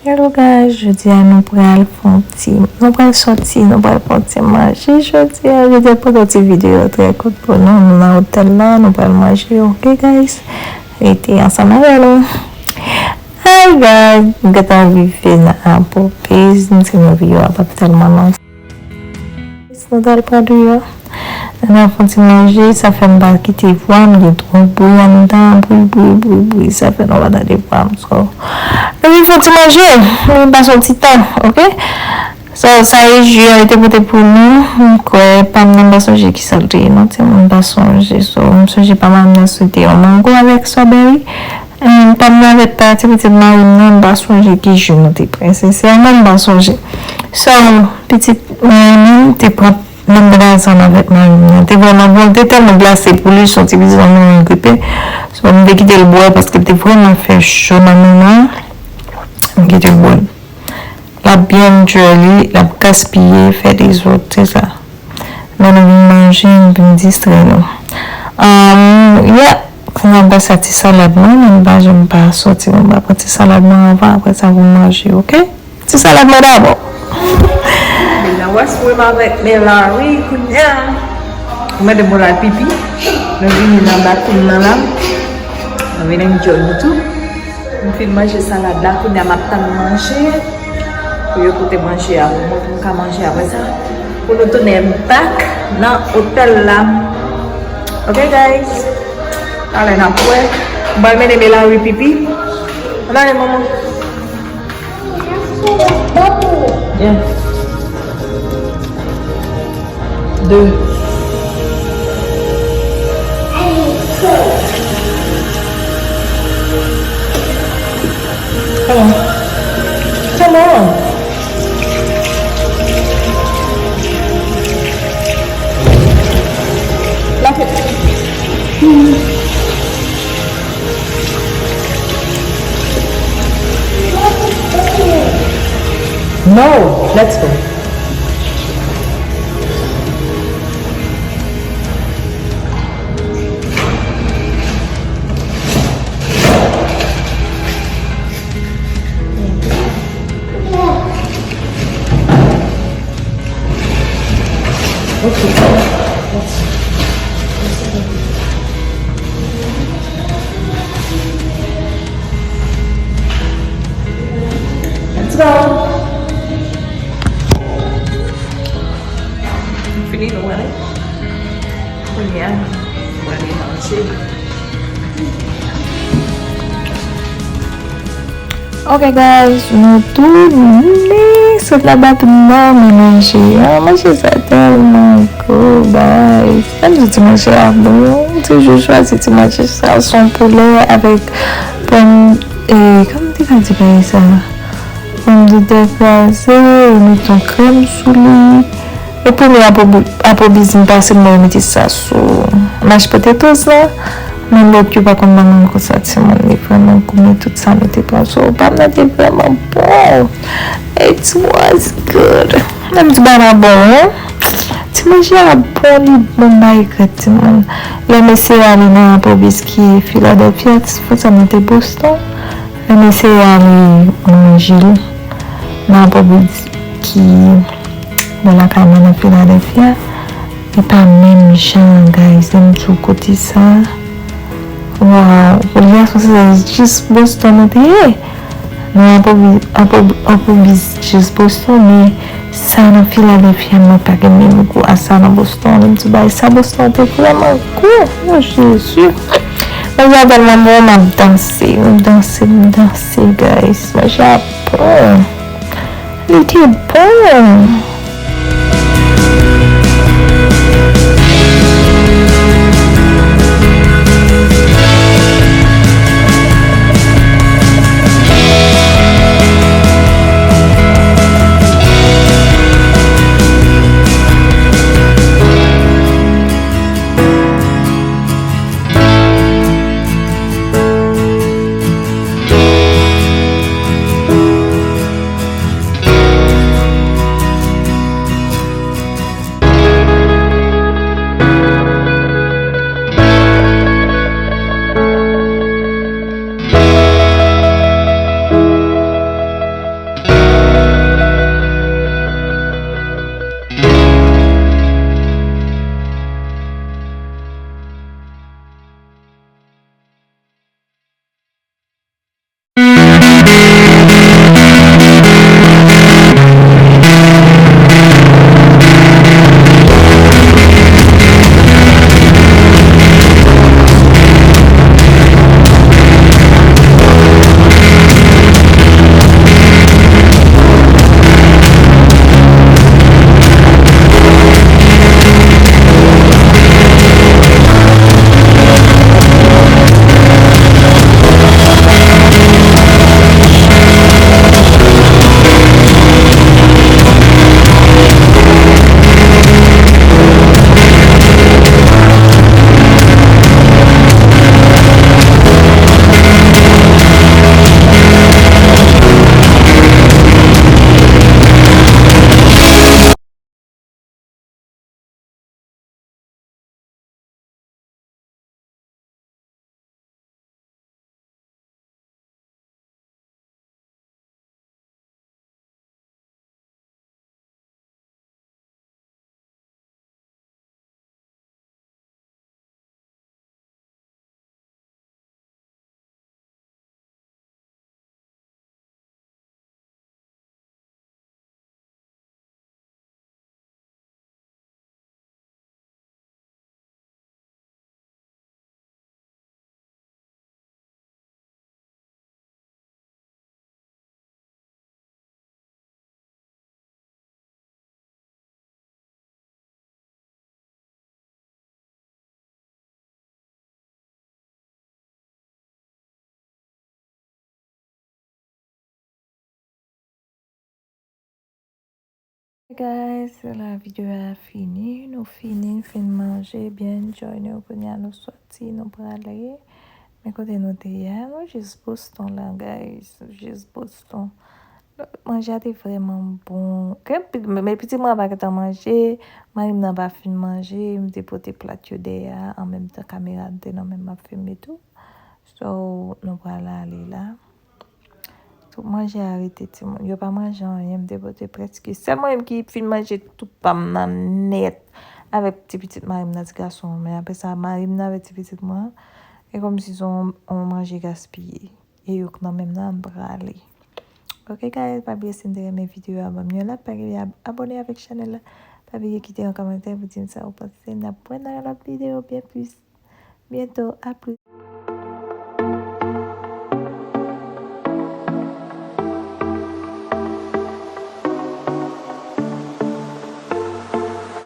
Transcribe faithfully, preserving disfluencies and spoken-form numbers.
Hello guys, jodi a nou pral fè yon ti, nou pral sòti, nou pral fè yon ti manje jodi a. Jodi a pa yon ti videyo trè kout pou nou, nou nan otèl la, nou pral manje, ok guys? Rete ansanm avè nou. Hi guys, m gentan rive nan Applebee's, m di nou videyo a p ap tèlman long. Nou t al pran deyò. Nou al fè yon ti manje, sa fè m pa kite vwa m, gen twòp bri anndan, bri, bri, bri, bri, sa fè nou pa tande vwa m. So, nou vin fè yon ti manje, nou vin pase yon ti tan, ok? So, sa e ji a, li te pote pou nou, m kwè, pa m nan m pa sonje kisa l te ye, non, timoun, m pa sonje. So, m sonje pa m nan se te yon mango avèk strawberry. Em, pa m nan avèk pa ti pitit mari m nan, m pa sonje ki jou nou te pran. Sensèman, m pa sonje. So, pitit mwen menm te pran menm bagay ansanm avèk mari m nan. Te vrèman bon, l te tèlman glase pou li, se yon ti pitit zanmi mwen gripe. So, m te kite l bwè paske l te vrèman fè cho nan men mwen. M kite l bwè. L ap byen enjoy li, l ap gaspiye, fè dezòd, se sa. Men nou vin manje, nou vin distrè nou. Um, yeah. Kounye a m pase a ti salad mwen, men m pa janm pa sòti, mwen pa pran ti salad mwen anvan, apre sa pou m manje, ok? Ti salad mwen dabò. Mwen nan Westwood avèk Melary kounye a. Mwen mande m pou l al pipi. Nou vini nan bathroom nan la. Nou vin enjoy nou tou. M fin manje salad la, kounye a m ap tann manje. Pou yo pote manje a pou mwen, pou m ka manje apre sa. Pou nou tounen back nan otèl la. Ok, guys? Talè n ap wè. M pral mennen Melary pipi. Ann ale, manman. Yeah. Deux. Come on. Come on. Lock it. No, let's go. Ok. Let's go. Fini nou ale. Kounye a, nou ale manje. Ok guys, nou tounen sot la bathroom nan, men manje an, manje sa tèlman gou guys. Menm si ti manje a bon, m toujou chwazi ti manje sa, se yon poulè avèk pòm, e, kòman m te ka di bagay sa? Pòmdetè kraze, ou met yon krèm sou li. E premye Applebee's m pase, mwen mete sa sou mashed potatoes la. Men lòt yo pa konn ban mwen konsa, timoun, li vrèman gou, men tout sa mete pran sou. Pa m nan te vrèman bon. It was good. Menm ti bagay la bon, wi. Ti manje a bon, li bon, m pa regrèt, timoun. Lè m eseye ale nan Applebee's ki Philadelphia, ti fwa sa mwen te Boston. Lè m eseye ale manje l nan Applebee's ki bò lakay mwen nan Philadelphia, e pa menm jan, guys. Lè m di w kote sa, waw, pou l gason se jis Boston nou te ye. Nan Applebee's, Applebee's jis Boston, men sa nan Philadelphia, mwen pa gen menm gou a sa nan Boston. Lè m di w bagay sa Boston te vrèman gou, o Jezi. Manje a tèlman bon, m ap danse, m danse, m danse, guys. Manje a bon. Li te bon. Guys, se la videyo a fini. Nou fini, n fin manje, byen enjoy nou. Kounye a nou soti, nou prale. Men kote nou te ye a, nou jis Boston la, guys. Jis Boston. Manje a te vrèman bon. Ke pi-, men pitit mwen pa gentan manje, mari m nan pa fin manje, m te pote plat yo dèyè a, an menm tan kamera te nan men m ap filme tou. So, nou pral ale la. Tout manje a rete, timoun. Yo pa manje anyen, m te pote prèske. Sèl mwen menm ki fin manje tout pa m nan nèt avèk ti pitit mari m nan, ti gason an. Men apre sa, mari m nan avèk ti pitit mwen an, e kòmsi se yon, yon manje gaspiye. E yo k nan men m nan, m prale. Ok, guys, pa bliye si n te renmen videyo a, ban m yon like, pa bliye ab-, abòne avèk chanèl la. Pa bliye kite yon kòmantè pou di m sa ou panse. N ap wè nan yon lòt videyo byen plis. Byento, a plis.